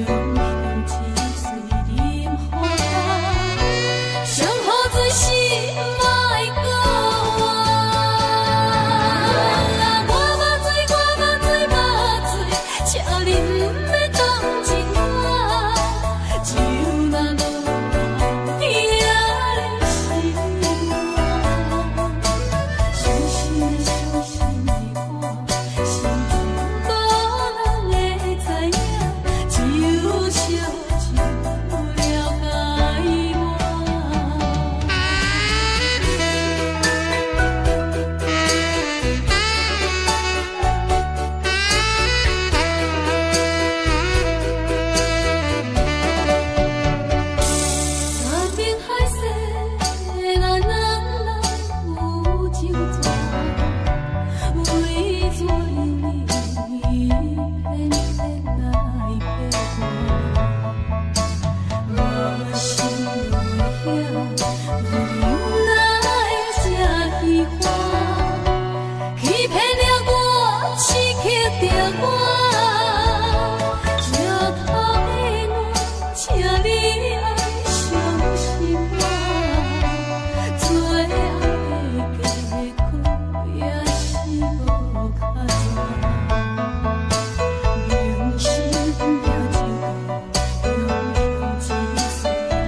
香一喙啉予干，上好醉是莫閣活。我捌醉，我捌醉，捌醉，請你毋免同情我，酒若落疼的心肝。傷心的傷心的我，心情無人會知影，只有燒酒了解我。山盟海誓，咱兩人有酒醉，為怎你偏偏來陪我？無心無影，哪會這虚華？欺騙了我，刺刻著我。這頭的我，請你愛相信我，最後的結果也是無較濟。明星也就夠，用一喙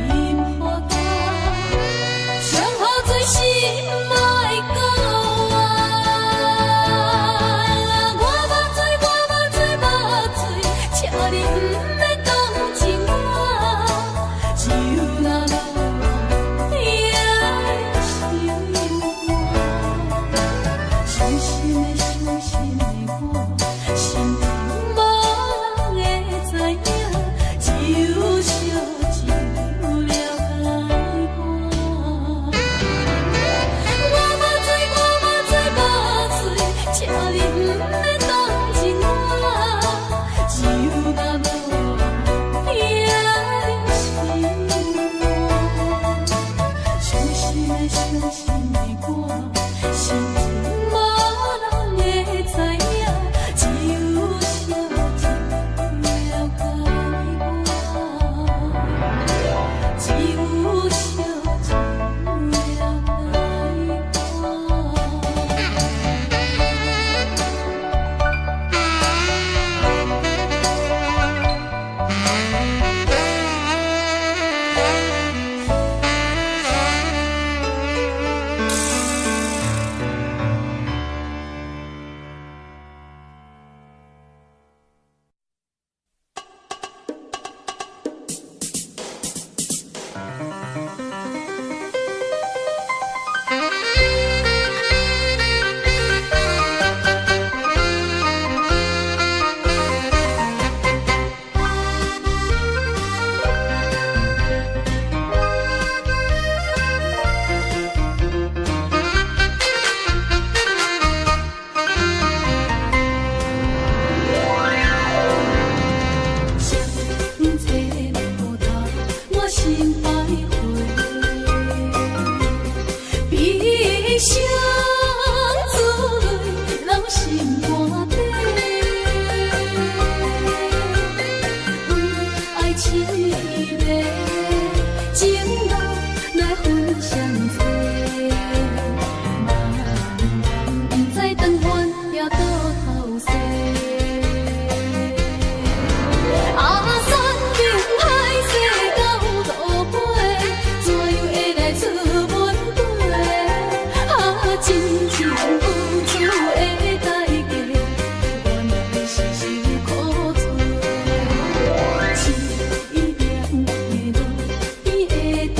飲予干，上好醉是莫閣活。我捌醉，我捌醉，捌醉，請你毋免同情我，酒若落疼的心肝。傷心的傷心的我，心情無人會知影，只有燒酒了解我。我捌醉，我捌醉，捌醉，請你毋免同情我，酒若落疼的心肝。傷心的傷心的我，心情無人會知影，只有燒酒了解我，只有燒酒了解我。双册路头，我心徘徊，悲伤珠淚流心肝底，為愛痴迷，情路來分相找，茫茫不知轉番也倒頭勢。啊，山盟海誓到落尾，怎樣會來出問題？啊，真情付出的代價，原來是受苦罪。淒涼的路，甜的甜。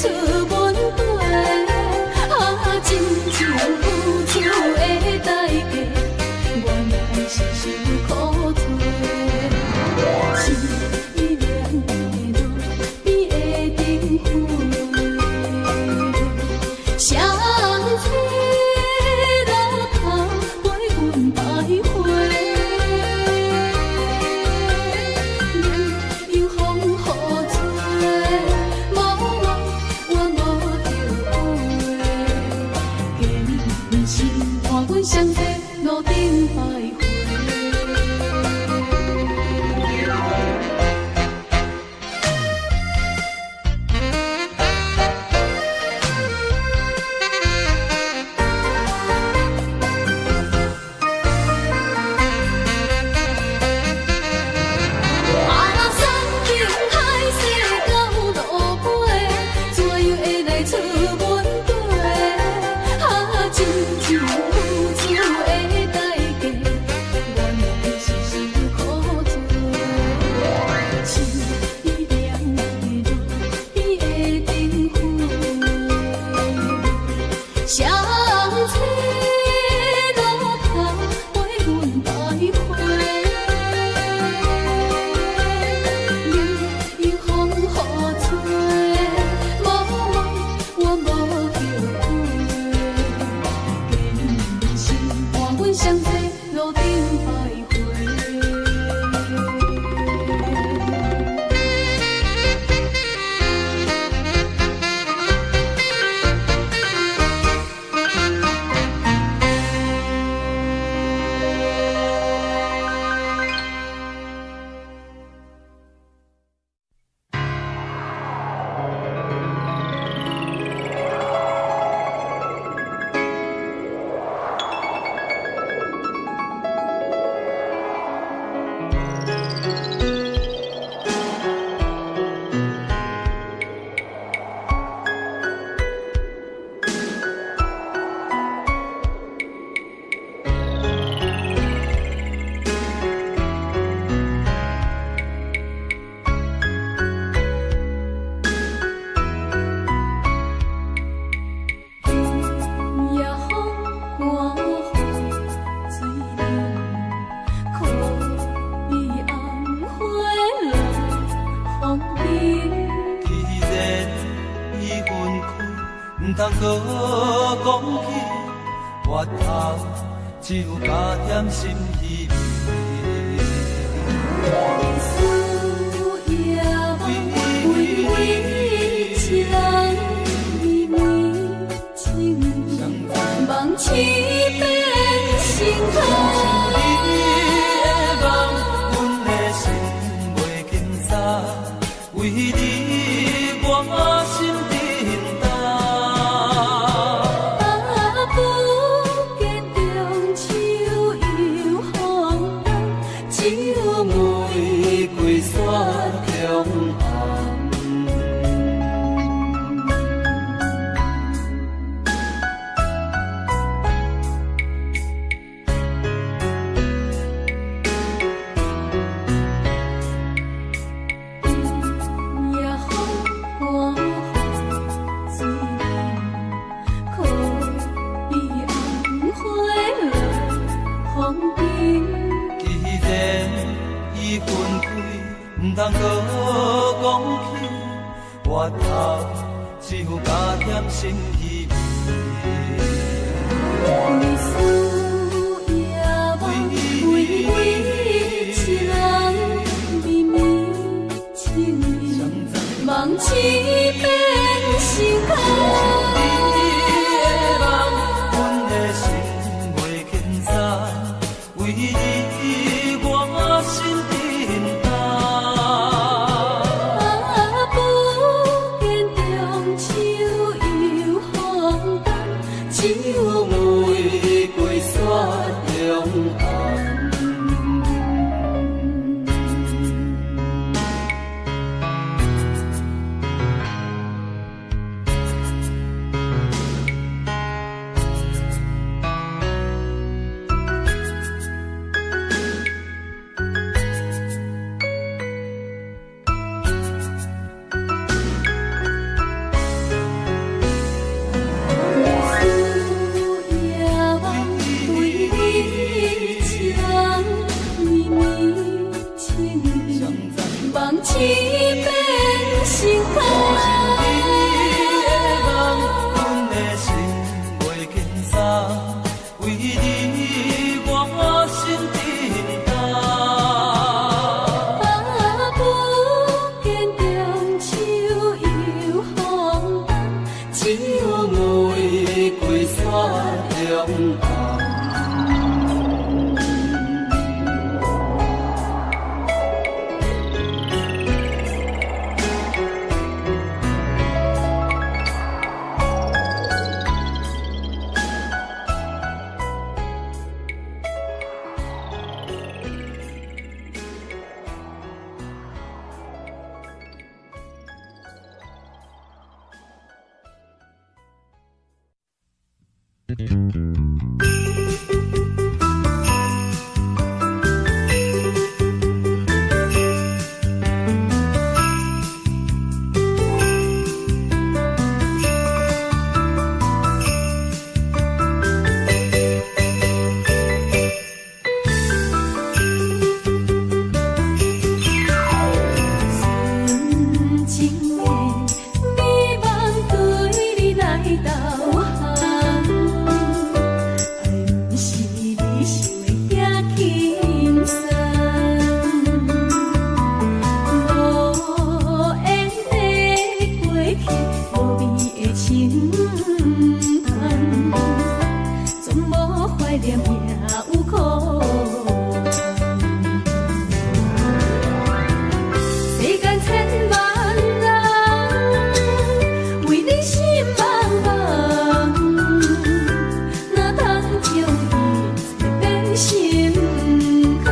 出阮底？啊，真情付出的代價，原來是受苦罪。淒涼的路邊的燈火，誰人吹路頭陪阮徘徊？任由風雨吹，無愛我無後悔。堅心伴阮雙坐路頂徘徊。啊，山珍海誓到落尾，怎樣會來出阮底？啊，真情付出的代價，原來是受苦罪。淒涼的路邊的燈火，誰人吹路頭陪阮徘徊？任由風雨吹，無愛我無後悔。堅心伴阮雙坐路頂徘徊。夜風寒雨水冷，可比紅花落風冰。既然已分開，毋通閣講起，回頭只有加添心稀微。思夜夢，为你一人绵绵情意，夢痴變成空。你的夢，阮的心袂轻松，為你我心震動。啊，不見中秋又風冬，只有玫瑰雪中紅。夜風寒雨水冷，可比紅花落風冰。既然已分開，毋通閣講起，回頭只有加添心稀微。你思夜夢，为你一人绵绵情意，夢痴變成空。你的夢，阮的心袂輕鬆，為你我心震動。啊，不見中秋又風冬，只有玫瑰雪變成空。你的夢，阮的心袂輕鬆，為你我心震動。啊，不見中秋又風冬，只有玫瑰雪中紅。純情的美夢對你來投降，愛毋是你想的遐輕鬆。無緣的過去，無味的青春，總無懷念也有可能。世間千萬人，為你心茫茫，哪通將一切變心空？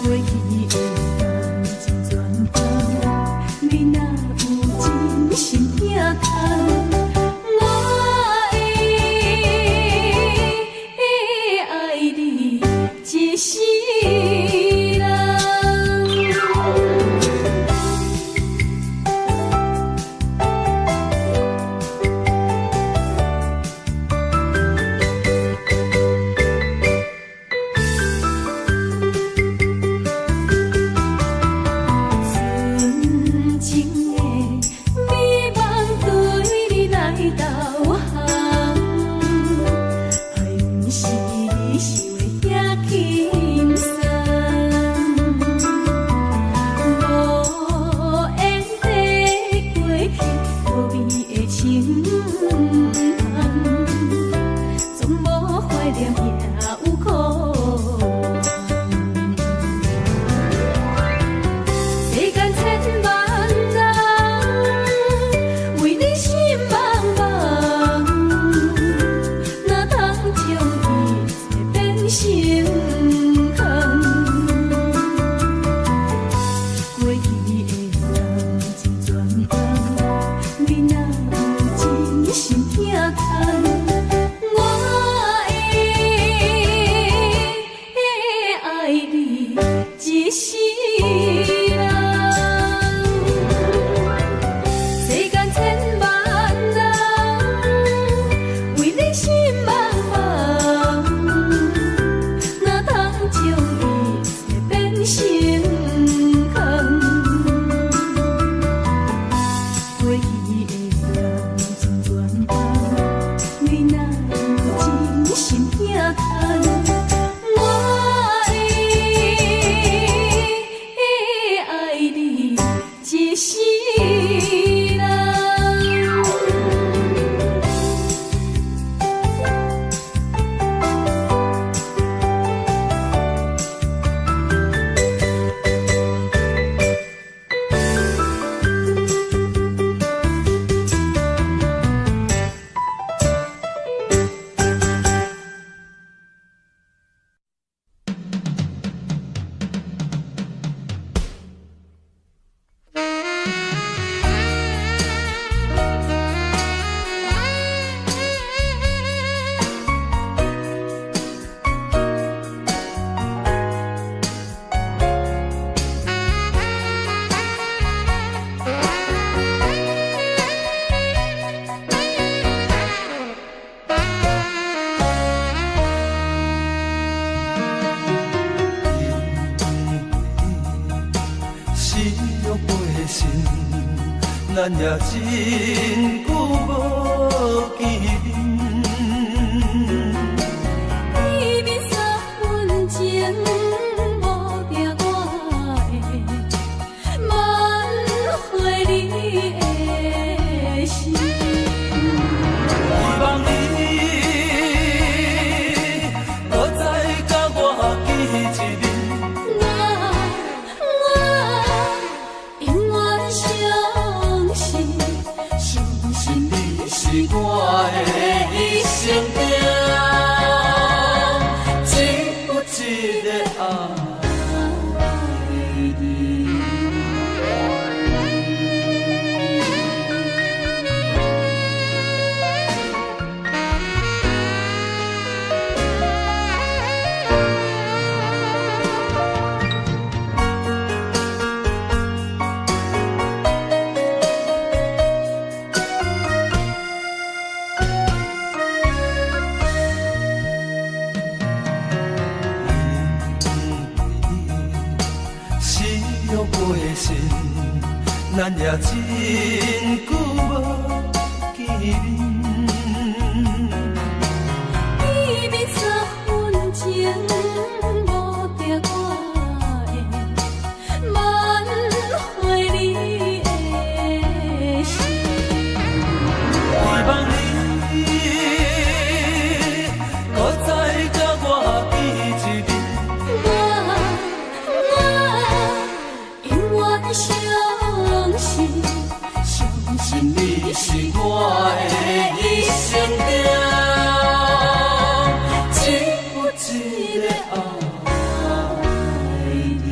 過去的感情全放，你若有真心疼痛，我會愛你一世人。純情的美夢對你來投降，愛毋是你想的遐輕鬆。咱也真久無見面。見面三分情，無定我會挽回你的心。希望你閣再佮我見一面。我我永遠相信，相信你是我的一生定，只有一個愛人。因為你失約過身，咱也真久無見面。見面三分情，無定我會挽回你的心。希望你閣再佮我見一面。我我永遠相信，相信你是我的一生定，只有一個愛人。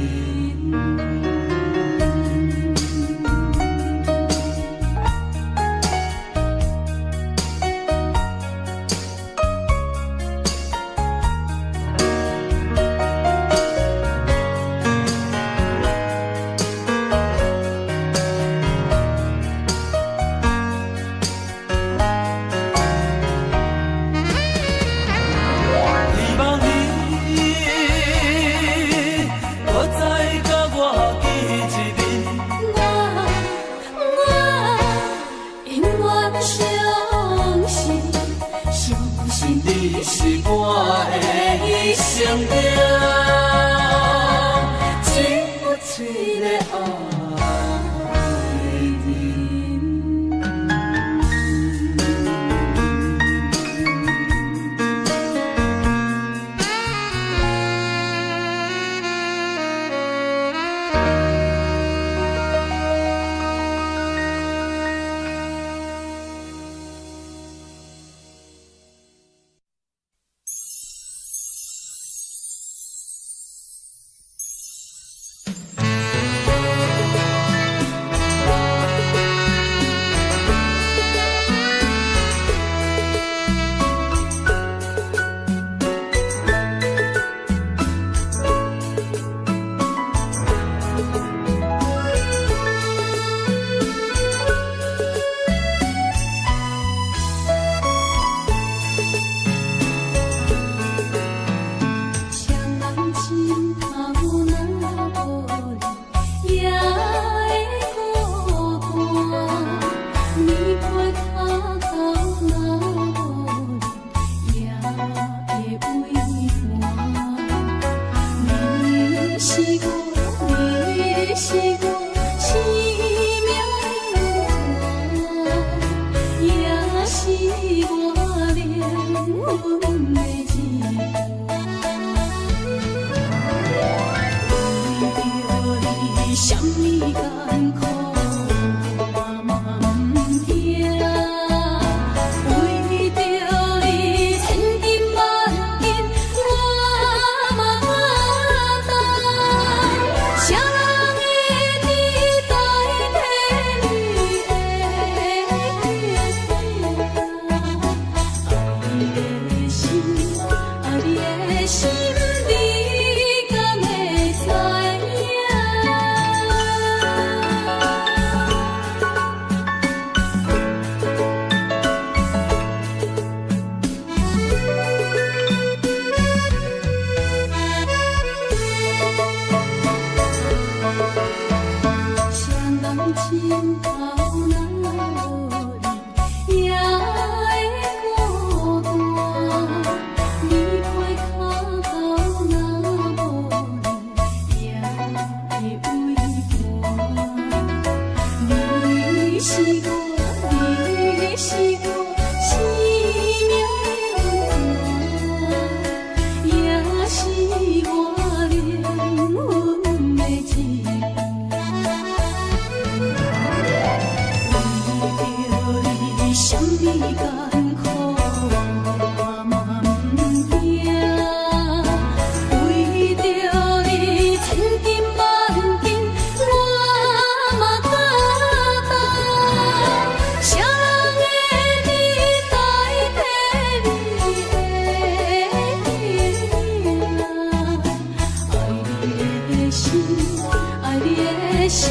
心，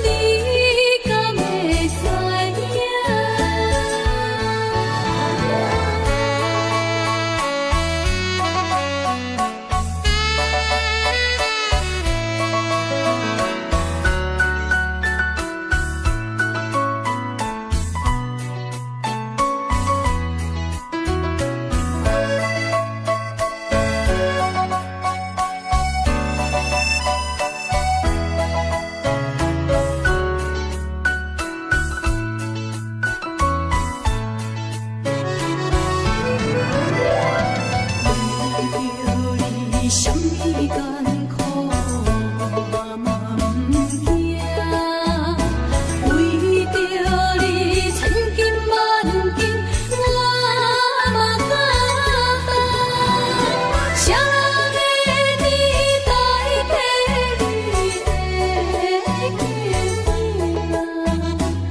你敢會知影？為著你，啥物艱苦我嘛毋驚。為著你，千金萬金我嘛敢擔。誰人會知代替你的救命？愛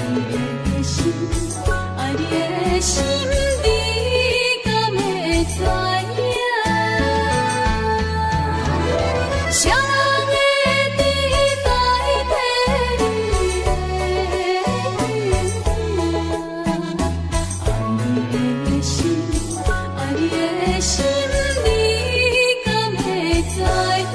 你的心，愛你的心，你敢會知影？誰人會知代替你的救命？愛你的心，愛你的心，你敢會知影？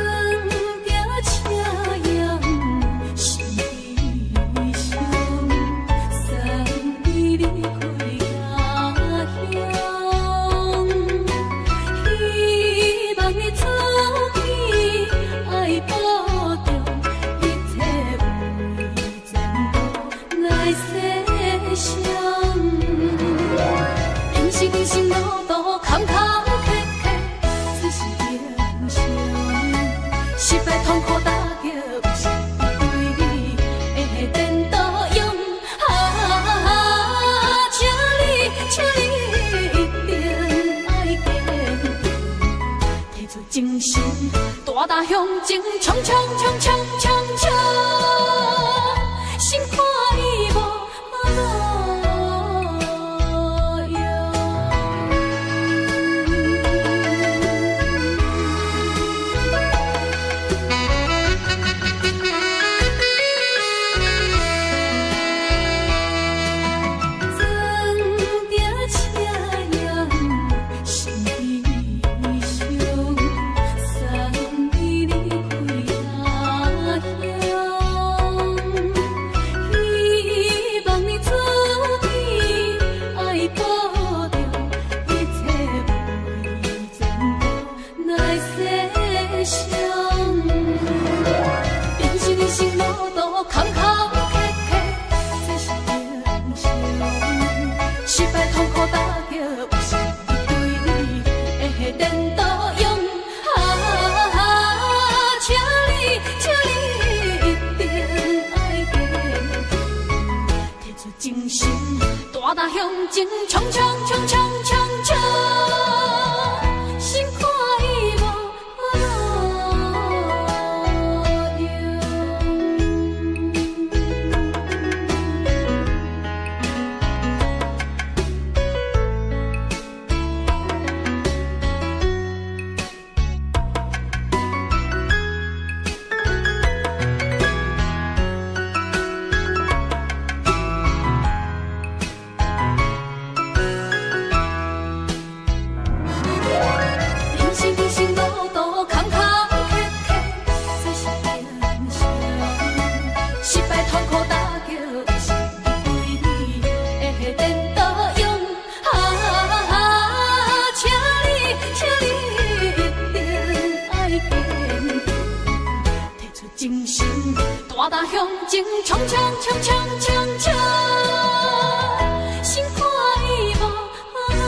裝著車揚，心悲傷，送你離開家鄉。希望你出去愛保重，一切為前途來設想。人生人生路途坎坎坷坷，只是英雄。失敗痛苦打擊，有時對你的顛倒用。啊，請你，請你一定愛堅強，提出精神，大膽向前衝衝衝衝衝衝，心看伊無路用。裝著車揚，心悲傷，送你離開家鄉。希望你出去愛保重，一切為前途來設想。人生人生路途坎坎坷坷，這是英雄。失敗痛苦打擊，有時對你的顛倒用。啊，請你，請你一定愛堅強，提出精神，大膽向前衝衝衝衝衝衝，心看伊無路用。向前衝衝衝衝衝衝，心肝已無用。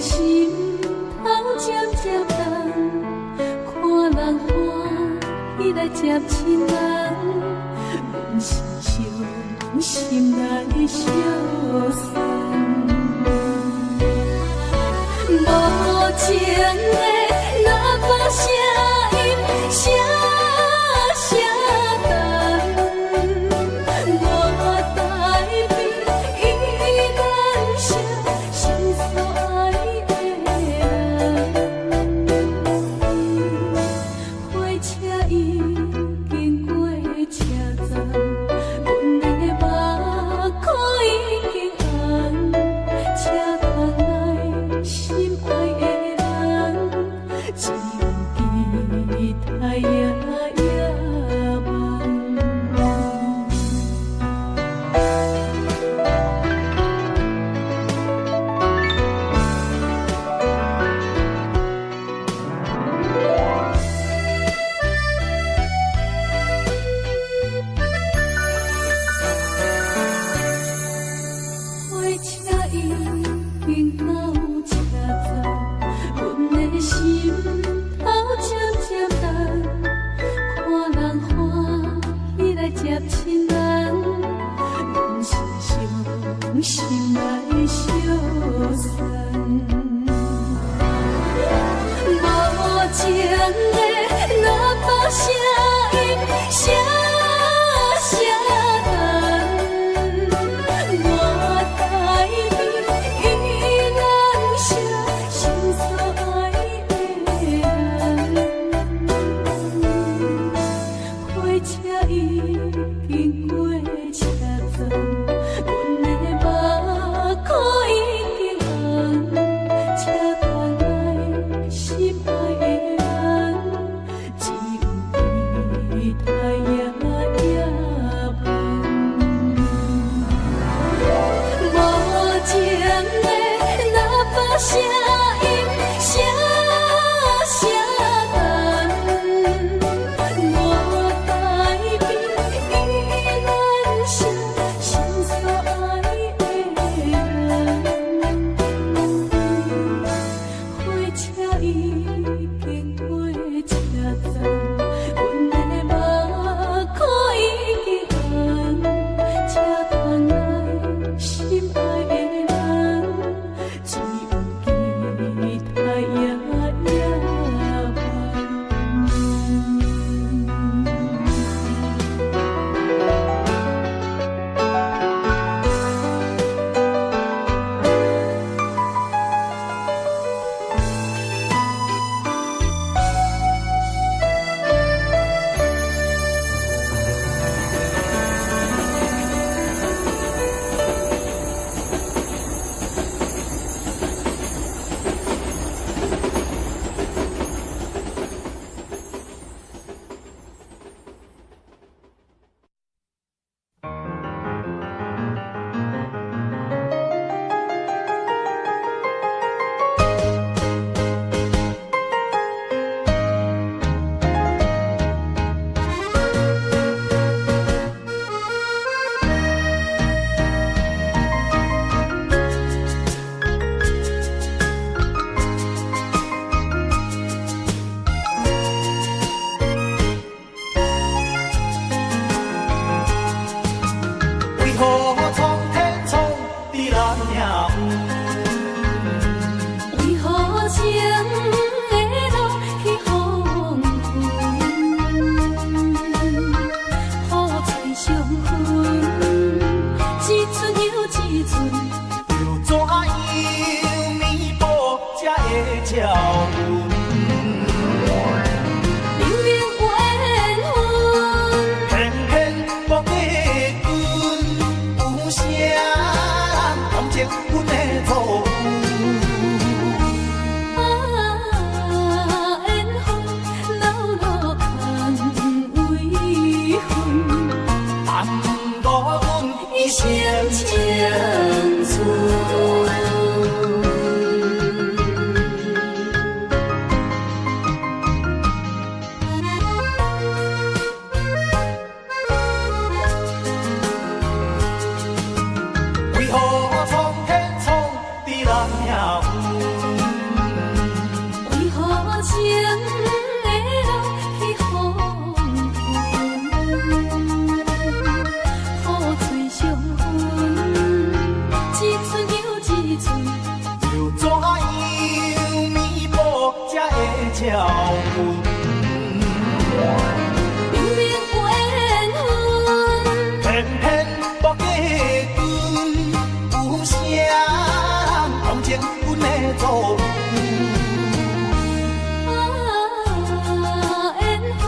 心頭漸漸重，看人歡喜來接親人，阮是傷心來相送。無情的喇叭聲音，聲聲重，我台邊依難捨，心所愛的人。火車已經過車站，阮的目眶已經紅，車窗內心愛的人，只有期待夜夜夢。火車已經到車站，阮的心頭漸漸重，看人歡喜來接親人，阮是傷心來相送。無情的喇叭聲音，聲聲重，我台邊依難捨，心所愛的人。火車已經過車站，阮的目眶已經紅，車窗內心愛的人，只有期待夜夜夢。無情的喇叭聲音，聲聲重，我台邊依難捨，心所愛的人。火車已經過車站，阮的目眶已經紅，車窗內心愛的人，只有期待夜夜夢。為何蒼天創佇咱命運？為何情的路去黃昏，雨水相分，一寸又一寸。要怎樣彌補才會照阮？明明有緣分，偏偏無結婚，有啥人同情阮的錯誤？啊，緣分流落空位分，耽誤阮一生青春。為何蒼天創佇咱命運？照阮。明明有緣分，偏偏無結婚，有啥人同情阮的遭遇？啊，緣分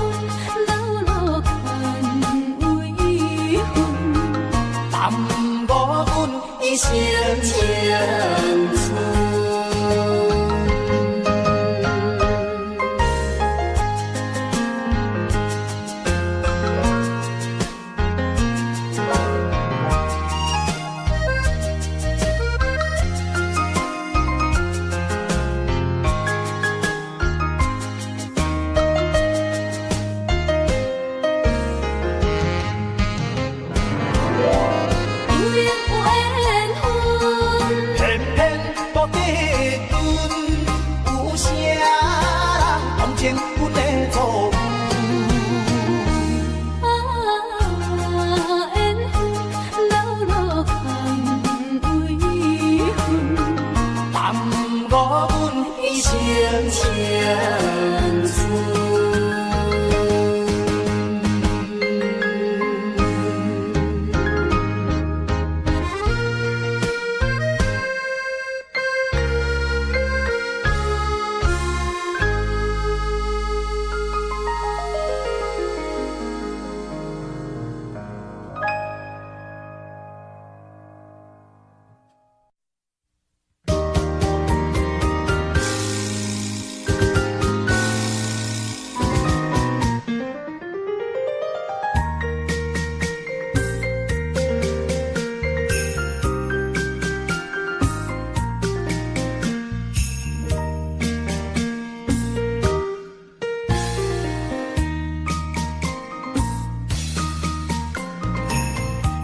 流落牽遺恨，耽誤阮一生青春。明明有緣分，偏偏無結婚，有啥人同情阮的遭遇？啊，緣分流落牽遺恨，耽誤阮一生青春。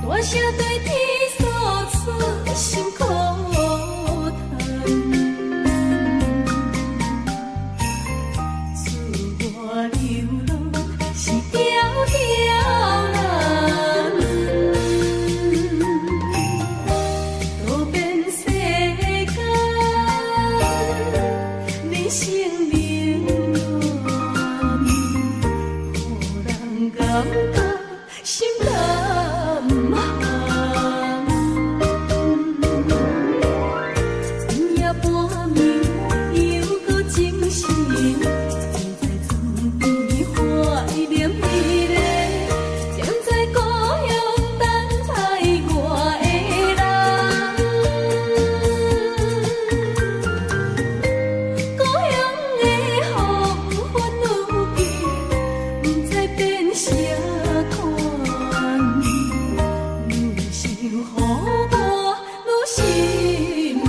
大聲對天訴出心苦嘆，自我流浪是條條難，渡遍世間，人生冷暖，予人感覺心胆寒。今夜半暝猶閣精神，坐在床邊懷念彼個，踮在故鄉等待我的人。故鄉的黃昏雨季，不知變啥款。愈想予我愈心煩。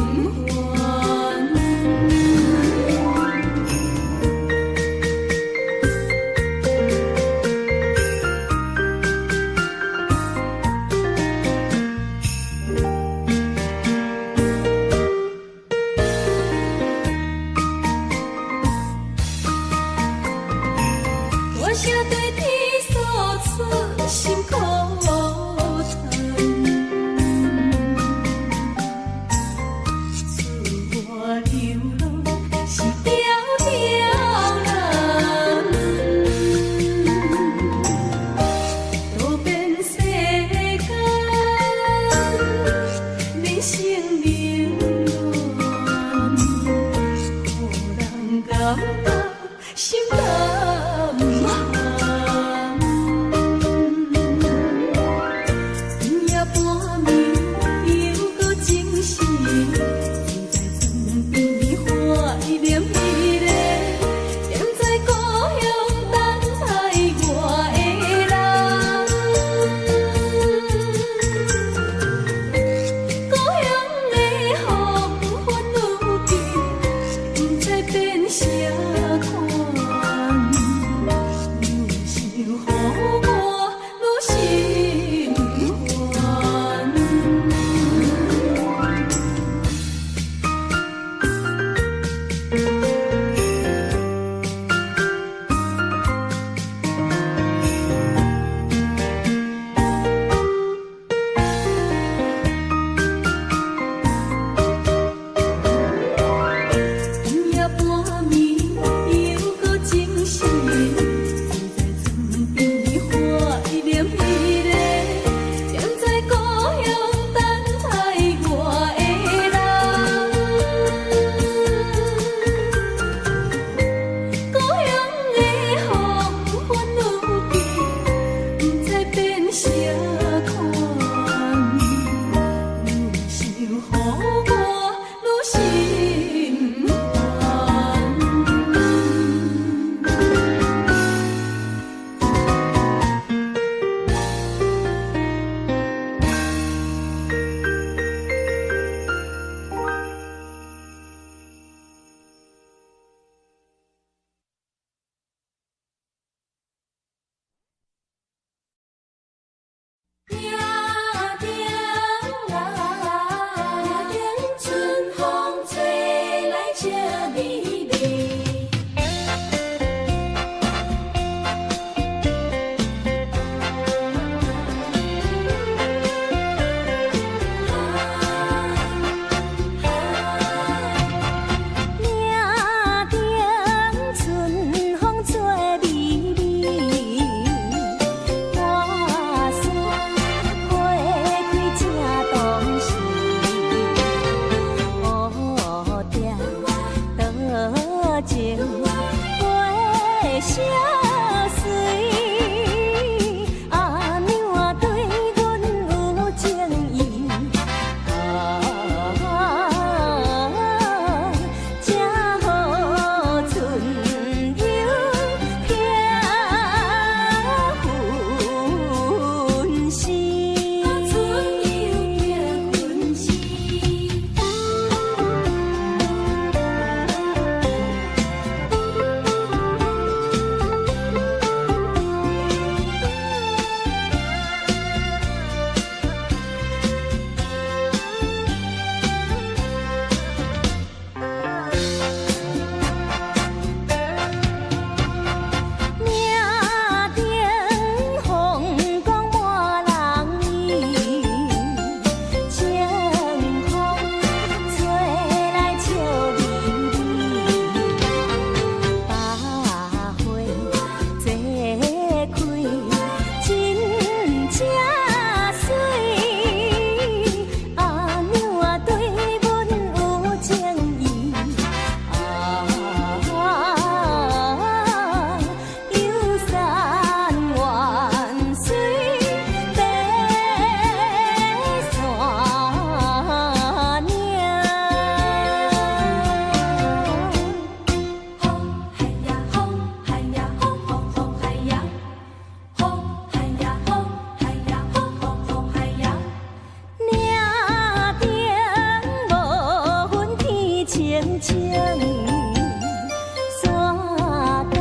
大聲對天訴出心苦嘆，自我流浪是條條難，渡遍世間，人生冷暖，予人感覺心膽寒。今夜半暝猶閣精神，坐在床邊懷念彼個，踮在故鄉等待我的人。故鄉的黃昏雨季，不知變啥款。山間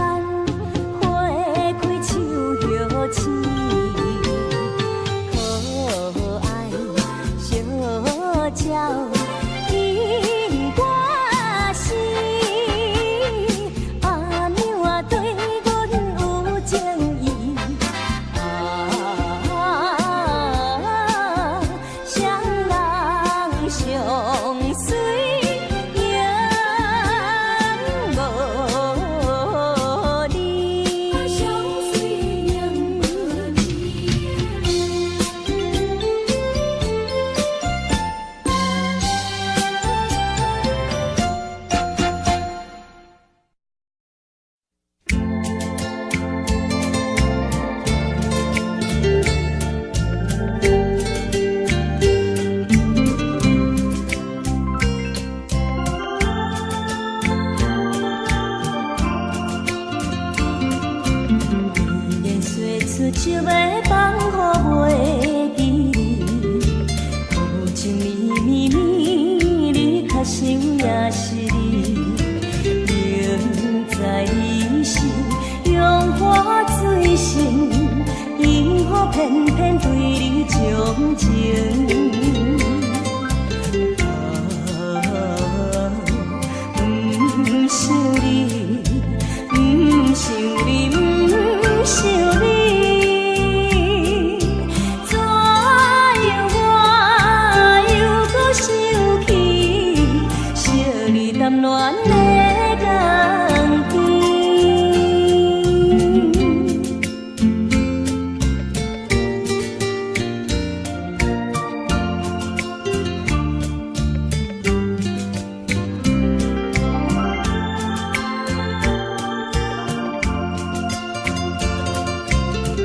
花開樹葉青，可愛小鳥鶯歌聲。阿娘啊對阮有情意，啊，雙人相隨影無離。相隨影無離。連說出就欲放予袂記你，苦情綿綿綿，你較想也是你。明知你是楊花水深，為何偏偏對你鍾情？啊，毋想你，毋想你，毋想你，怎樣我又閣想起，惜你談戀的仝甜。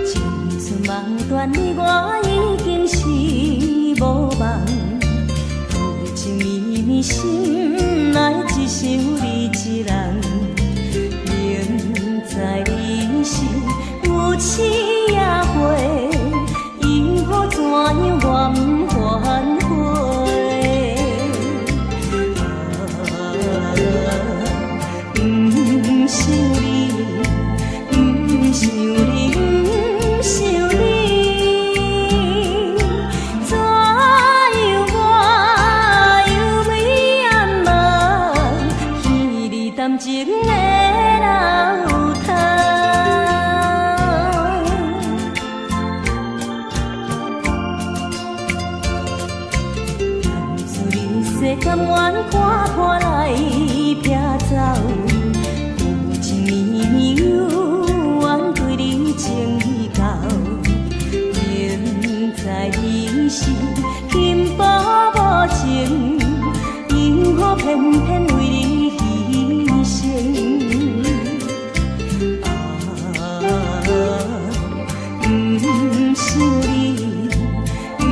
青春夢斷，你我已經是無夢，苦情綿綿心內只想你一人。明知你是有痴也會，為何怎樣我毋反悔？啊，毋想你，毋想你，毋想你，怎樣我又袂暗夢，彼你談情的流淌。男子你世甘願看破來避走，苦情綿綿猶原對你情意厚。明知你是輕薄無情，為何偏偏為你犧牲？啊，毋想你，毋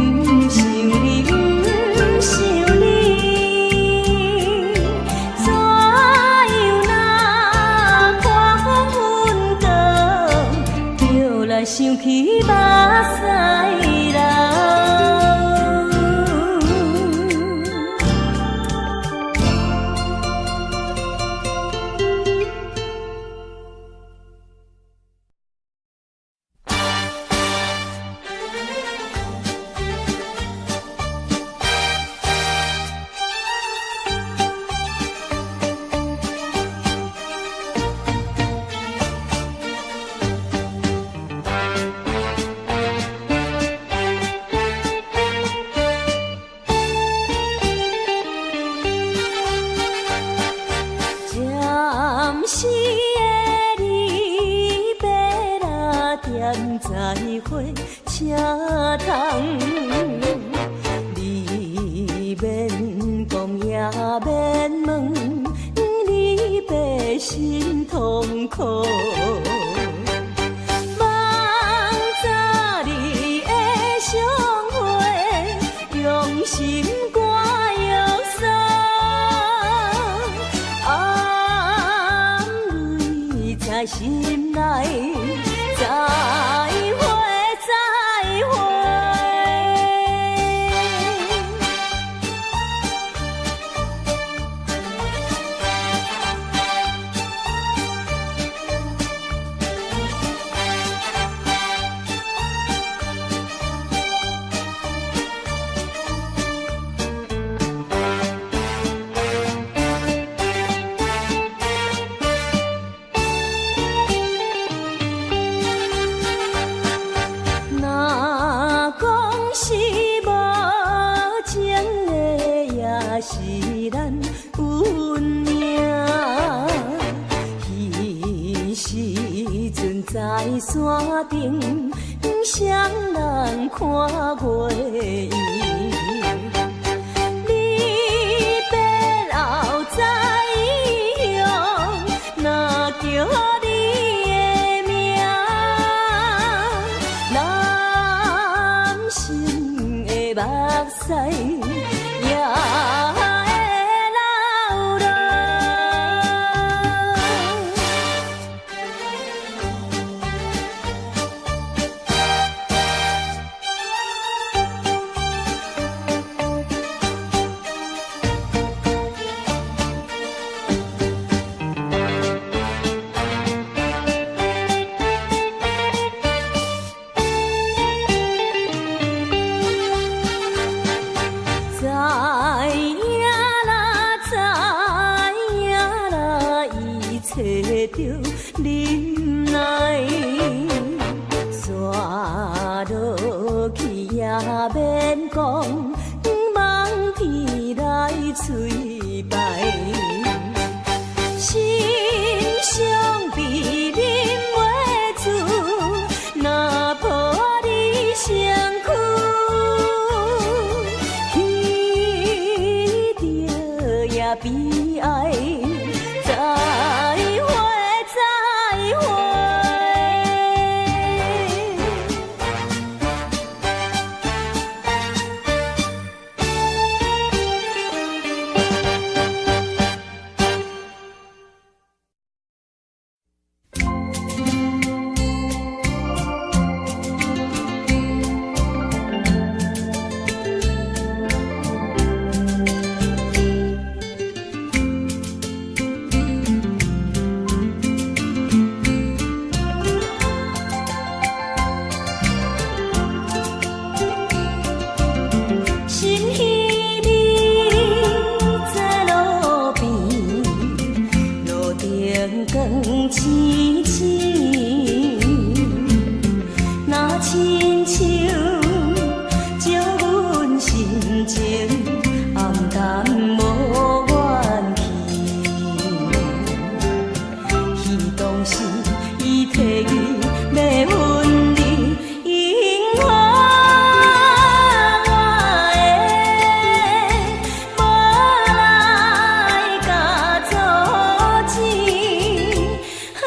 想你，毋想你，怎樣若看風雲過，就來想起目屎流。暫時的離別啦，踮在火車頭，你免講也免問，離別心痛苦。夢早日的相會，用心肝藥送，暗淚在心內，再會再會。山頂，雙人看月圓。離別後知影，若叫你的名，男性的目屎也會流落。知影啦，知影啦，伊揣著忍耐，煞落去也免講，望天來催拜。心傷悲忍袂住，若抱你身軀，彼著也悲哀，再會再會。心稀微在路邊，路燈光淺淺，若親像照阮心情，暗淡無怨氣。彼當時伊提議欲分離，應予我的，無來共阻止。啊，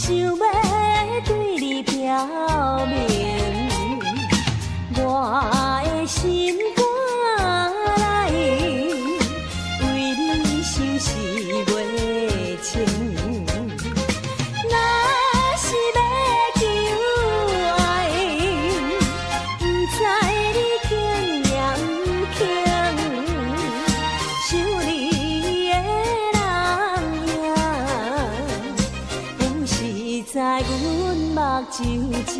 想欲對你表明，我的心肝內，為你心事袂清。若是欲求愛，毋知你肯抑毋肯，想你的人影，有時在阮目睭前。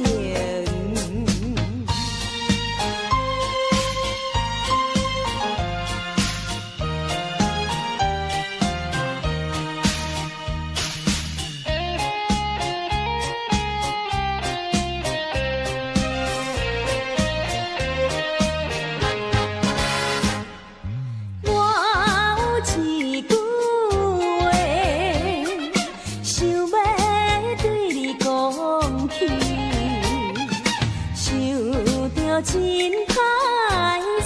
我有一句話，想欲對你講起，想著真歹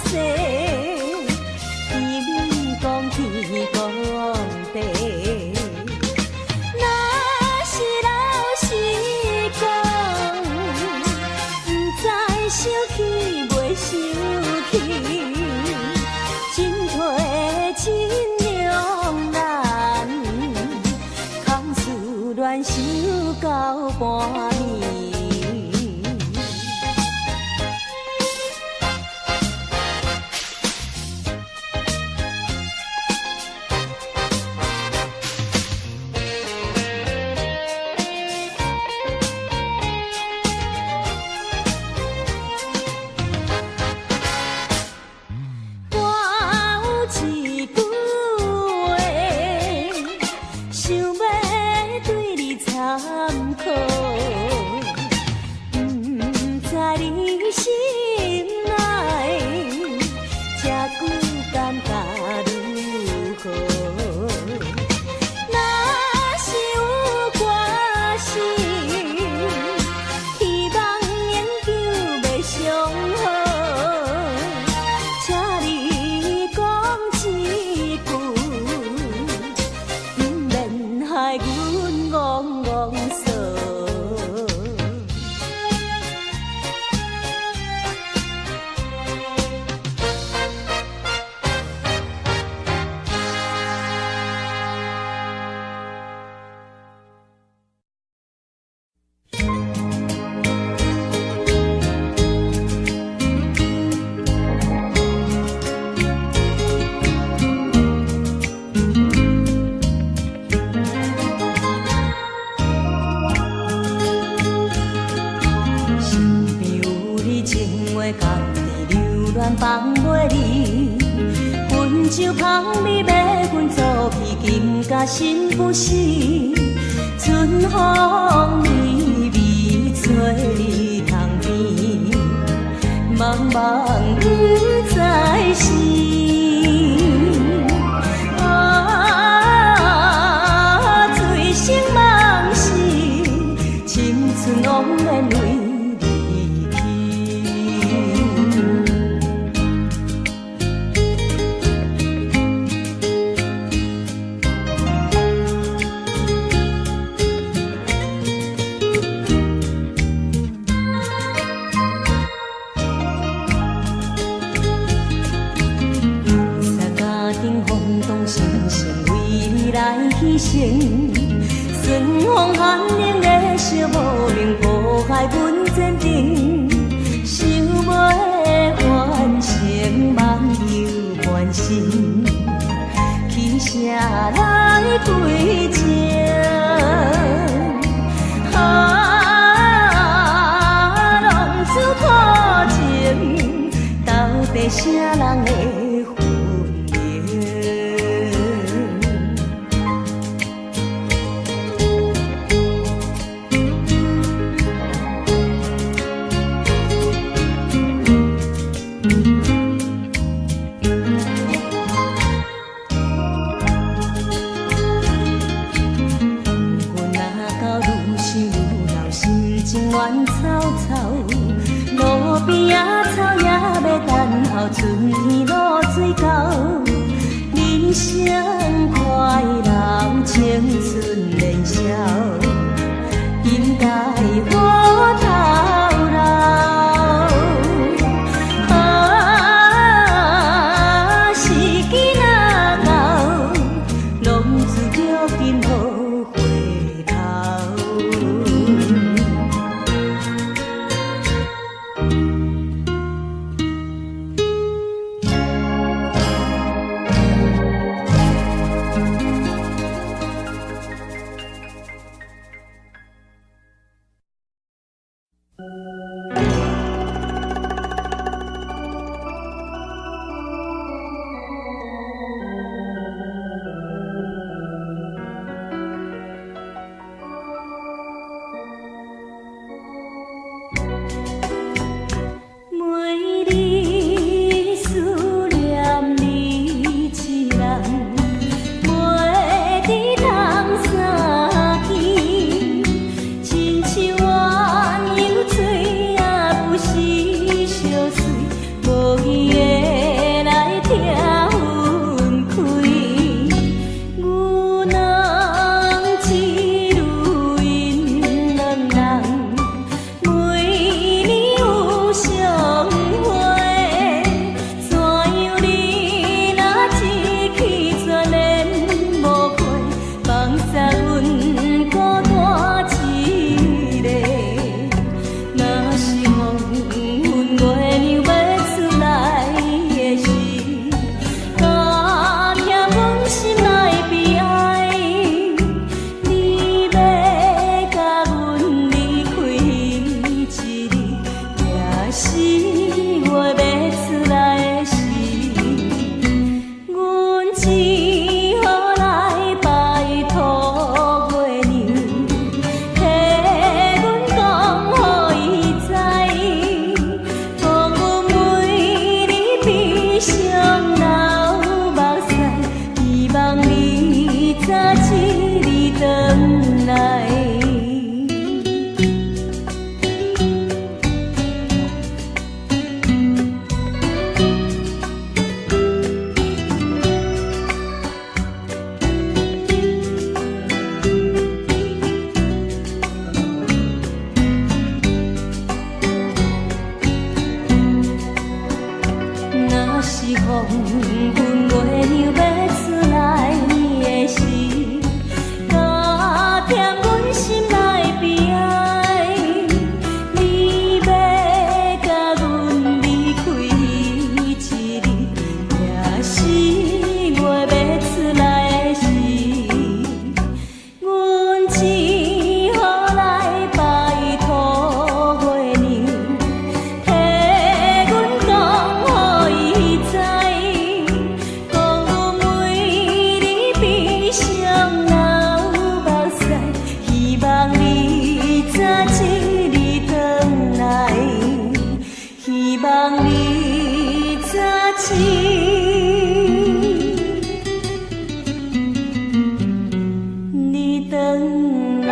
勢，甜蜜講天講地。若是老實講，毋知生氣袂生氣，進退真兩難，空思戀想到半暝。我有一句話，想欲對你參考，毋知你心內這久感覺如何？若是有關係，希望永久欲相好，請你講一句，毋免害阮戇戇趖。身邊有你情話，甘佇留戀放袂離。薰酒香味欲阮做去，金甲心不死。春風微微吹你窗邊，茫茫毋知是。啊，醉生夢死，青春枉然為你去。山家顶風動，心聲為你來犧牲。順風寒冷的寂無明，破壞阮前程。想欲完成夢求完成，去誰來歸情？啊，浪子苦情，到底啥人會分明？阮若到愈想愈老，心情亂糟糟。路邊野草也欲等候春天露水到，人生快樂，青春年少，每日思念你一人，袂知通相见，亲像鸳鸯嘴也不是相随，无义的来拆分开。牛郎织女𪜶两人，每年有相会，怎样你若一去全然无回，放杀阮孤单一个。若是黄昏月娘欲出来的时，加添阮心内悲哀。你欲共阮离开彼一日，也是月欲出来的时，阮只好来拜托月娘，替阮讲予伊知，讲阮为你悲伤流目屎，希望你早一日转来。若是黄昏月娘欲出来的时，加添阮心内悲哀。你欲共阮离开彼一日，也是月欲出来的时，阮只好来拜托月娘，替阮讲予伊知，讲阮为你悲伤流目屎，希望你早一日转来，希望你早一日转来。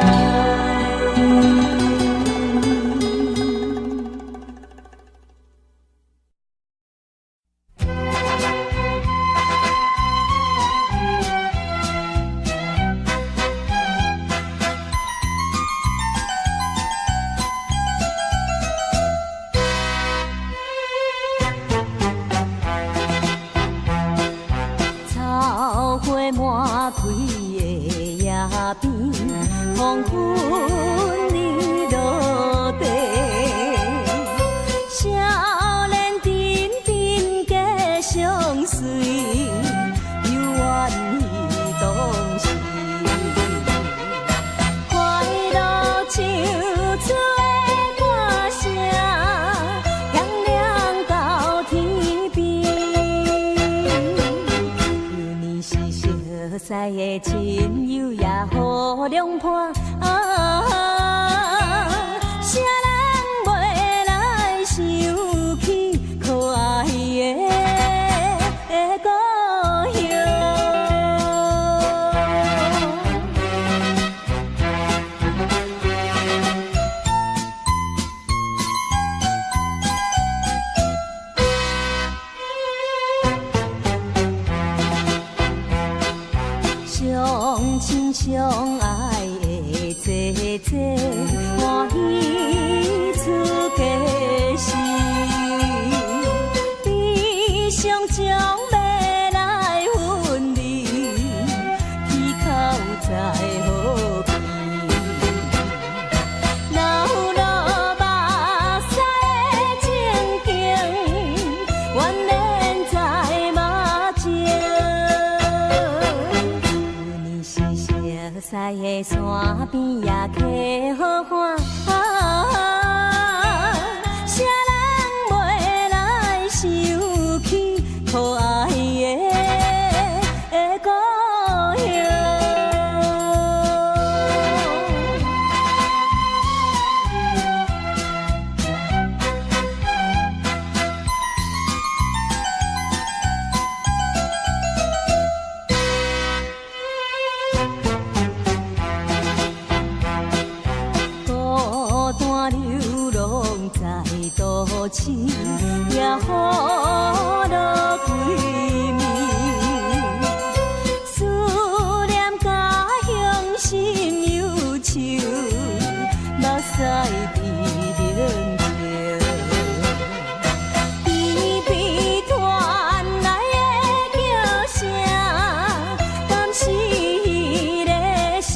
草花满开的野边，黄昏你落地，少年阵阵加相随，犹原彼当时。快乐唱出的歌声，响亮到天边。旧年是熟似的亲友也好两伴，啊，谁人袂来想起可爱的故乡？相亲相爱的姐姐，欢喜出嫁时，悲伤将欲来分离，天口在何边？流落目屎的情景，怨连在目前。旧年是熟似的山边也溪好看，啊。市，也雨落規暝。思念家鄉心憂愁，目屎甜頂頭。邊邊傳來的叫聲，敢是彼个聲？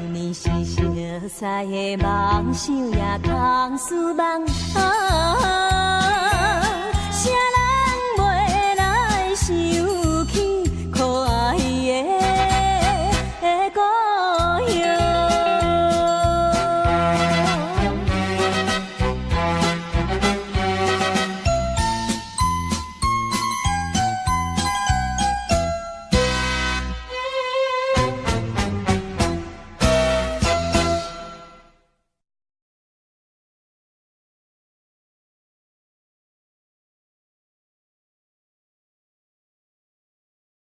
舊年是熟似的夢想，也空思夢。啊。